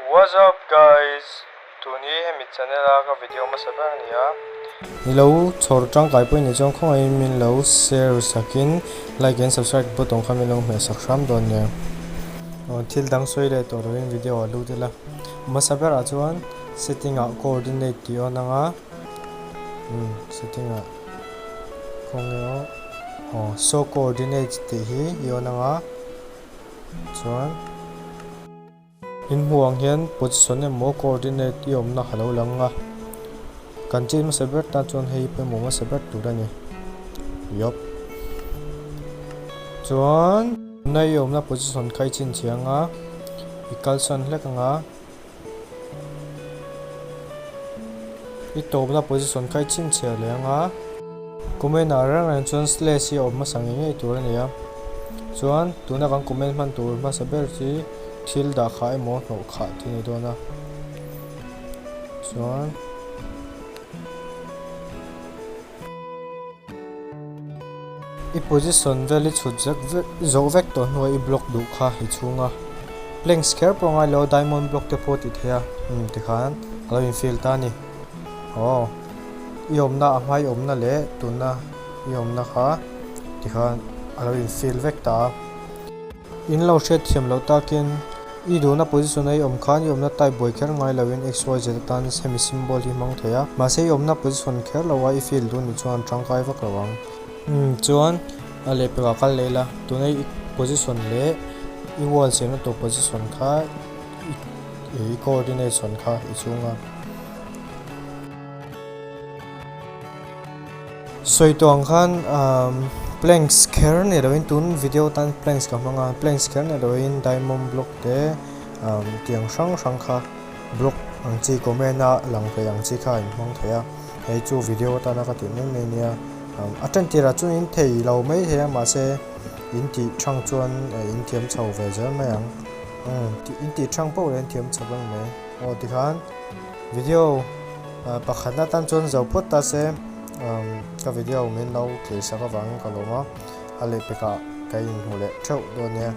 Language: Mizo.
What's up guys? Tun hi hemi channel a ka video hmasa ber a ni a. Ni lo chhawr tangkai pawh i nih chuan khawngaihin min lo share sakin like and subscribe button kha min lo hmeh sak hram dawn nia. Aw thil dang sawi leh tawh loin video a lut ila. Hmasa berah chuan setting ah coordinate tih awn anga umm setting ah khawnge aw aw show coordinates tih hi i awn anga chuan. In hmuh ang hian position emaw coordinate i awmna a lo lang a, kan chin hmasa ber tan chuan hei pawimawh hmasa ber tur a ni. Yup. Chuan tuna i awmna position kha i chhinchhiah ang a, i kalsan hlek ang a, i tawpna position kha i chhinchhiah leh ang a, comment ah reng reng chuan slash hi a awm hmasa ngei ngei tur a ni a, chuan tuna kan comment hman tur hmasa ber chu thil dah khah emaw hnawh khah tih a ni dawn a chuan i position vel i chhut zek vek zawh vek tawh hnuah i block duh kha i chhung a planks kher pawh a ngai lo diamond block te pawh a ti thei a umm tikhan a lo infill ta a ni aw i awmna a hma i awmna leh tuna i awmna kha tikhan a lo infill vek ta a. In lo hriat thiam loh takin i duhna position a i awm khan i awmna type buai kher ngai loin x y z atan hemi symbol hi hmang thei a, mahse i awmna position kher lo a i field duh nih chuan tangkai vak lo ang. Umm chuan a lehpekah kal leh ila, tuna i position leh i wall siamna tur position kha i coordination kha i chhung a. Sawi tawh ang khan planks kher ni loin tun video tan planks ka hmang a planks kher ni loin diamond block te tiang hrang hrang kha block ang chi comment a lang thei ang chi kha a inhmang thei a hei chu video atana ka tih mai mai nia a then tirah chuan in thei lo mai thei a mahse in tih thang chuan in thiam chho ve zel mai ang in tih thang poh leh in thiam chho vek mai aw tikhan video. Pakhatna tan chuan zo phawt ta se ka video min lo thlir sak avangin ka lawm a, a lehpekah ka inhmu leh theuh dawn nia.